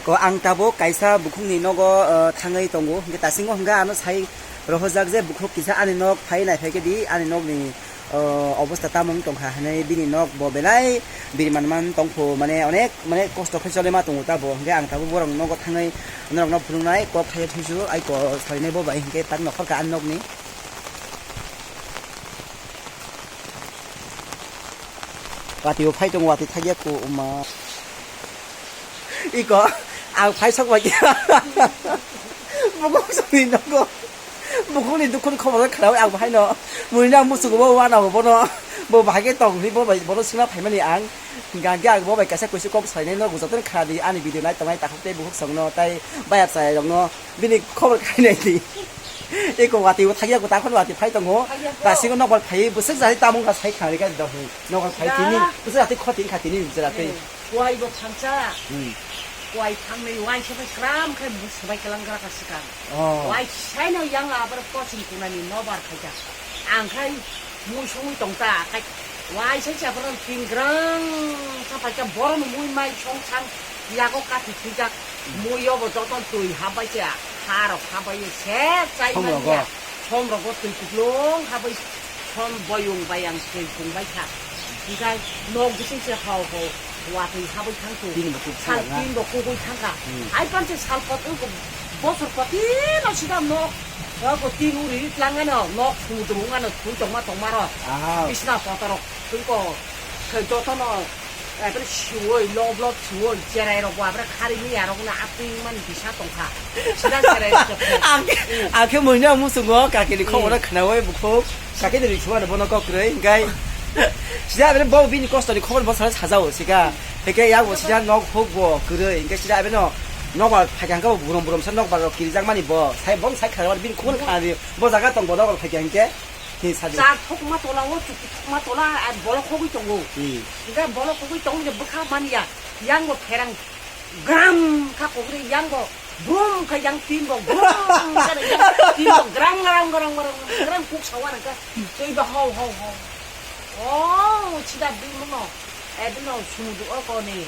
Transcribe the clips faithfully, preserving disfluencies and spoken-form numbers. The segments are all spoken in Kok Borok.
Ko ang tabuk kaisa bukhukni nogo, ah, thangwi tongo. Hwnkhe tasingo hwnkhe ano sai rohorjak je bukhuk kisa ani nok phai nai phai khe di, ani nokni, ah, obostha tamo wng tongkha hwnwi bini nok bo belai biri man man tongkho, mane onek, mane kosto khe chole ma tongo tabuk. Hwnkhe ang tabuk borok nogo thangwi norokno phunuknai kok thaiya thuisu ai ko sarinai bo bai hwnkhe tak nokhorkha ani nokni. Watwi bo phai tongo, watwi thakya ko wngma. Iko, ang phai sok bai khe. Bukhuk songni nogo. Bukhukni dukhuni khobor khnaui ang bahaino. Mui nang musugo bo wana bo bono. Bo bahai khe tong hwnwi bo bai bono swngna phaimani ang. Hwnkhe ang bo bai kaisa kuisu kok sainai no gujaktwi khna di ani video nai tongnai takhuk tei bukhuk songno tei bayap chayai rokno. Bini khobor khainai di. Eko watwi bo thakya ko takhon watwi phai tongo. Thakya ko. Tasingo nokbar phai bwswk jati tamung ka sai khari ka dohi. Nokbar phai tini bwswk jati khoti kha tini jera twi. Kuai bo thangcha. Hmm. Kuai thangnai wai sabai kram khai bwswk bai kalang gra ka sikang. Oh. Wai saino yang abar koching kunani nobar khaika. Ang khai mui songwi tongta, kai waisa se borok tin grang sa paikha, borok ni mui mai song sang yago kathi thwijak, mui yobo joto twi habai se, ha rok habai se chai Song rogo. Manya, som rogo twi kuplung habai som boyung bayang twi kung bai kha, hinkhe nok bising se hau hau watwi habai thang tu, Tin bo kuk sal thang na. Tin bo kugui thang kha, Hmm. Ai pan se sal pot bosor poti no sida nok, tin uri tlang ano nok sumudru ano thui tongma tongma rok. Aha. Bisna potorok. Tungko, khe jotono, ekre siwoi, lob lob siwoi, cherai rok bo abre khari ni arok na atwing man bisa tongkha. Sida cherai rok khe. Ang, ang khe muino musungo, kaki ni khobor Hmm. khnaui bukhuk, kaki ni riksuwa bono kok kwrwi, hingkai. Sida abre bo bini kosto ni khobor bo sana sajao, sika. Hingke yang bo sida nok huk bo kwrwi, hingke sida abre no, nok ba phaikha hingke bo burom burom sa nok ba rok kirijak mani bo, sai bo sai khara bini khobor khna di, bo jaga tong bo nok ba phaikha hingke. Hi sadi. Char thokma tola o, chuki thokma tola, ar bolok khogwi tongo. Hmm. Hingke bolok khogwi tong je bwkha manya, yang bo pherang gram kha kogri, yang bo brum kha, yang tin bo brum kha, yang tin bo grang, grang, grang, grang, grang kuk sawa rangka, tei bo hau, hau, hau. O, chida bini no, e bini no sumudu o koni.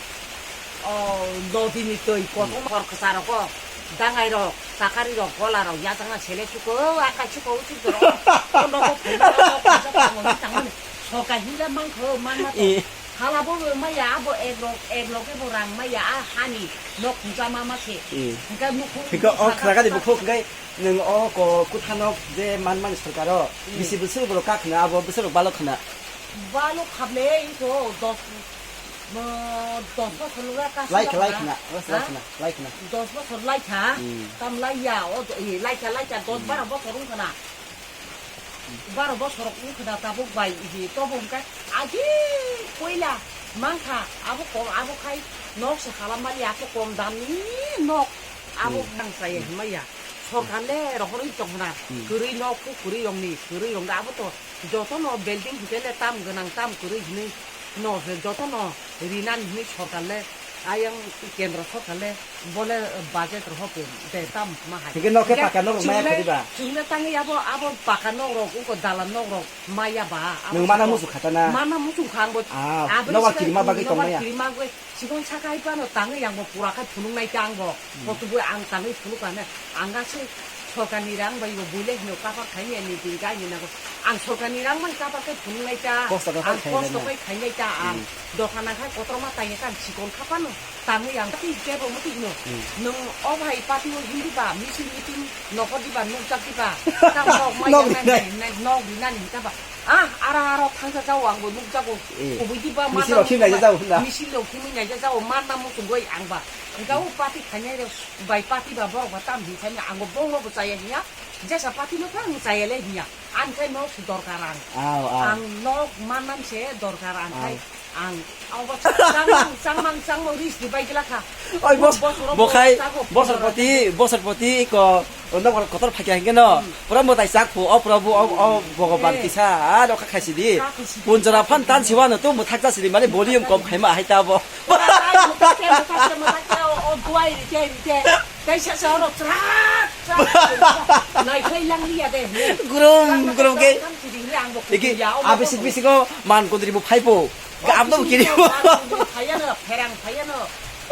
O, nodini twi kothoma hor kwcharo ko, dangai rok, chakari rok, gola rok, yachakna sele suko, akai suko, uchi rok. O nogo phunukgo, o kaisa tangmani tangmani. Soka hinja mankho, manma to. Eh. Hala bo maya, abo ek lok, ek lok ebo rang maya, a hani nok khungsa mama se. Eh. Hingke mukhung Hingke o khraga di bukhuk hingke nwng o ko kutha nok je manmani sorkaro, Hmm. bisi bwswk borok kak khna, abo bwswk rok balok khna. Balok khaple iko dos Mo dos bosor lura ka Lai sila khlai khna. Khna, lai Ha? Khna, lai khna. Dos bosor lai kha. Hmm. Tam lai ya, o do-, eh, lai kha, lai kha, dos Hmm. baro bosor wng khna. Baro bosor wng khna tabuk bai, eh, tobo hwnkhe agi koila mang kha, abo kom, abo khai nok se khala mali, abo kom dam ni nok, abo Hmm. nang chaya Hmm. hwnmaya. Sorkar le rohorwi tong khna, Hmm. Kwrwi nok, kwrwi rokni, kwrwi rokni, abo to jotono building hwnkhe le tam gwnang, tam kwrwi hwnwi. No se jotono rinani hinwi sorkar le, ayang kendro sorkar le bole budget rohor ke de tam ma hai. Hingke nok khe Hingke pakka nok rok maya chwng le, khadi ba? Chwng le tangwi abo, abo pakka nok rok, uko dalan nok rok maya ba, abo Nwng mana siko. Muchung kha ta na? Mana muchung kha ang bo. Ah, Aboni nobar sika kirima bagwi nobar tongmaya? Kirima bagwi sikon saka hai phano tangwi ang bo pura khai phunuk nai ta ang bo. Hmm. Kotubui ang tangwi phunuk kha ne. Ang ga se Sorkarni rang bai bo buile hino kapar khainai ani din gaini nago. Ang sorkarni rang bai kapar khai phunuk nai ta. Kosto khe Ang khainai kosto na. Khai khainai ta ang. Hmm. Dopha nang khai kotorma tangya ta ang sikon kha phano. Tangwi ang twi kebo muti hino. Hmm. Nwng o bhai party o hindi ba, misil meeting nokor di ba, nukjak di ba. Tam nok mai Nok yang nai rinai. Nai, nai, nok rinani hita ba. Ah, ara aro thangsa jao ang bo nukjago. Eh. Kubui di ba Misil mana rok khim nai jao hwnda. Misil rok khimwi nai jao, mana muchungoi ang ba. Hingka o party khainai rok. Bai party ba borok ba tam hinkhai no ang bo bongno bo chaya hinya, jesa party no khe ang chaya le hinya, ang khai nok se dorkar ang. Aw, aw. Ang nok mannan se dorkar ang khai Aw. Ang abo changmang, changmang, changmang ris di bai gila kha. Oi, bos-, Bosoro bo khai, bo chago, bosor poti, bosor poti ko, nok kotor phakya hingke no, Hmm. pura mwtai chak phu, o pura bo, o, o Bhogoban Eh. kisa, a, rokha khaisi di. Kha khaisi di. Punjora phan tan siwa no tu mwthak chasi di, mane volume kom khaima hai ta bo. Ai, mutakhe, mutakhe, mutakhe, o, o, duai rite, rite. Kaisa sa oro chrat, chrat. Naikhai lang liya de, he. Gurum, gurum ke. Kan kiri ni ang bo Iki, kiri ya, o, abisik, o, bisingo man kundri bo phaipo. O, abdo kiri kiri bo. Man kundri phaiya no, pherang phaiya no.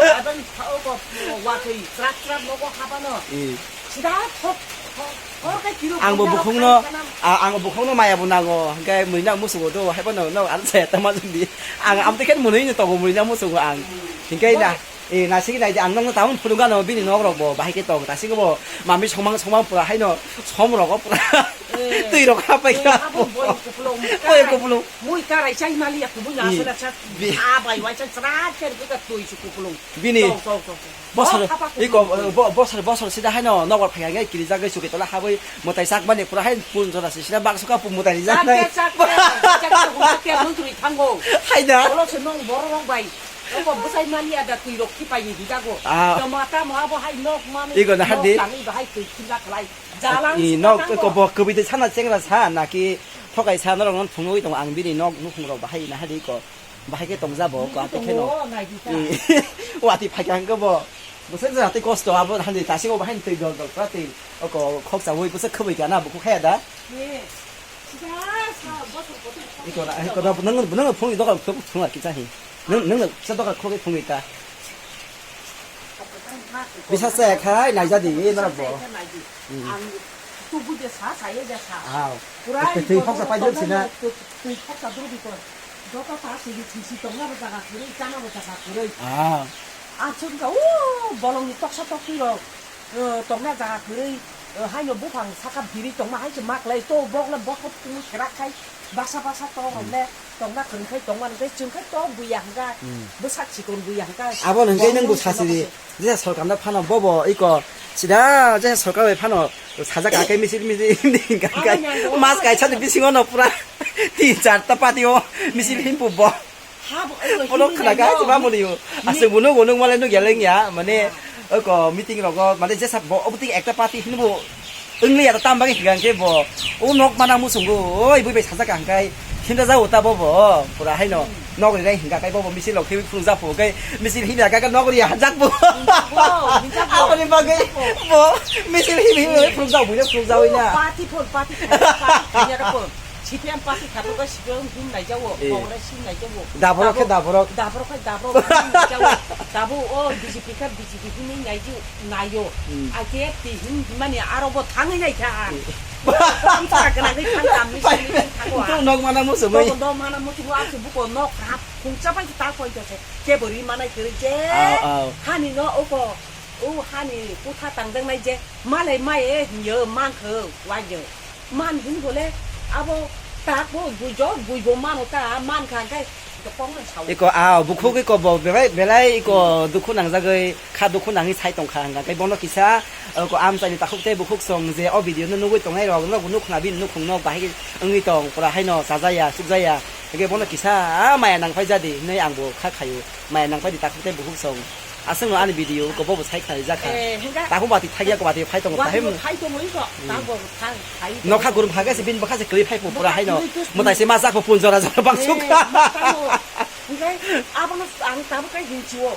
Abang tha-, o ko, o watwi, chrak chrak nogo habano. Eh. Sida thok, thok, thok kai kiro Ang bo bunda rok bukhungno, khai kanam. A-, ang bo bukhungno maya bo nango, hingke mwina musugo do, haibo no, no, ano saya tama jodi. Ang amte khen mwnwi no tongo mwina musugo ang. Hingke na, Bo- eh, nasigi naidi ang nokno tamon phunukgano bini nok rok bo, bahai ke tong, tasigi bo, mami somang somang pura haino, som rogo pura. Eh. Twi rok hapai Eh, ka. Abo boi kupulung. Boi kupulung. Mui karai chai mali ya kubui na Eh. Asala sa. Bi- Ah, bai wai chai chra cher buka twi su kupulung. Bini Tong, tong, tong, tong. Bosor, Oh, khapa iko, kuplung. Bo-, bosor, bosor sida haino nokbar phaiya ngai kiri jagwi suki tola habwi mwtai sak mani pura hai pun jora si sida bakso ka pun mwtai rijak nai. Chak, chak, chak, chak, chak, chak, nung twi thango. Hai da. Bolo se nung borok rok bai. Oko bwsai mani ada twi rok khipai ni hidago. Ah. Tamo tamo abo hai nok mani. Iko na nok hadi. Tangwi bahai twi khilak lai. Jalang I sika nok thango. Iko bo kwbwi twi sana chengra sa naki thokai sa norok non phungwi tongo ang bini nok nukhung rok bahai na hadi iko. Bahai khe tongja bo, Nini kwatwi kheno. Tongo, naidi ta. I, watwi phaikha hwnkhe bo. Bwswk jora twi kosto, abo hani tasiko bahai twi dol dol kwatwi. Oko khoksa ui bwswk khwbwi kana, bukhuk khaya da? Ye. Sida sa bosor kotor. Iko na, iko na, nang, nang phungwi dokan khwk phung ar kicha hi. Nang, nang sa dokan khwk phungwi ta. Bisa se khai naijadi, e norok bo. Hmm. Ang tubu de sa, sa ye de sa. Aw. Pura twi, twi iko phoksa pai tongna sina. Twi, twi phoksa dulu di ko. Joto ta sigi sisi tongna bo jaga kwrwi, chana bo jaga kwrwi. Ah. Achuk ka, o, bolong ni toksa tokti rok, eh, tongna jaga kwrwi, eh, haino buphang saka biri tongma hai se maklai to, bokle bokhop kumu serak khai, basa basa to rok le, tongna kwrwi khai tongma nang khai, chwng khai to buya hwnkha, Hmm. Bwsak chikon buya hwnkha. Abo nang khai nang bo sasiri. Jesa sorkar no phano bobo iko sida jesa sorkar bai phano sajak akai misil misil himdi hingka kai. Abo yang mas kaisa ni bisingo no pura tin char ta party o misil himpu bo. Habo iko bono himdi khna nai kai no. Chuma muni o. Aswk bono bono male no geleng ya mane iko meeting rogo mane jesa bo obuting ekta party hinbo. Wngli ya tam bagwi higang khe bo o nok mana muchungo oi bui bai sajak ang kai hinda jao ta bo bo pura haino nok ri rai hinga kai bo bo misil lok khe phunuk jak phu kai misil himya kai nok ri ya jak bo Hinjak bo, hinjak bo, aboni bagwi hinjak bo. Bo misil him him phunuk jak bui phunuk jak oi na. Party phone, party phone, party phone ya phone. C P M party khato ka C P M him nai jawo, Eh. Congress him nai jawo. Daborok khe daborok. Daborok khe daborok him nai jawo. Dabo o B J P khe B J P him nai jawo. Nayo. Hmm. Ake tihim himani aro bo thangwi nai kha. Hmm. Tong sa kana nai thang kam ni sini thango. Tong nok mana mo sumai. Tong nok mana mo sumai asu buko nok hap khungcha pai ta koi to se. Ke bori manai kiri je. Aw, aw. Hani no oko. O hani kutha tangdang nai je. Malai mai e yo man kho wa yo. Man hwn bole abo tak bo buijo buibo mano ta man kha kai to kong na sao. Iko a bukhuk iko bo belai belai iko dukhu nangjagwi kha dukhu nangwi sai tong kha hwnka khe bono kisa iko amchaini takhuk tei bukhuk song je o video no nugwi tongnai rok no nuk khna bini nukhung no bahai wngwi tong pura haino chajaya chukjaya hwnkhe bono kisa a maya nangphai jadi hinwi ang bo kha khaio maya nangphai di takhuk tei bukhuk song. Aswkno ani video ko bobo sai khnai jakha. Eh, hingka. Takhuk bati thakya ko bati phai tongo, Bati tahim. Bo phai tongo iko. Hmm. Tang bo thang, phai tongo. Nokha gurum phage se bin bokha se kwrwi phai pura haino. Bokha kwrwi to. Mwtai se ma jakbo pun jora jora bang sukha. Eh, ma tamo. Hingkai abono ang tamo kai hinchio.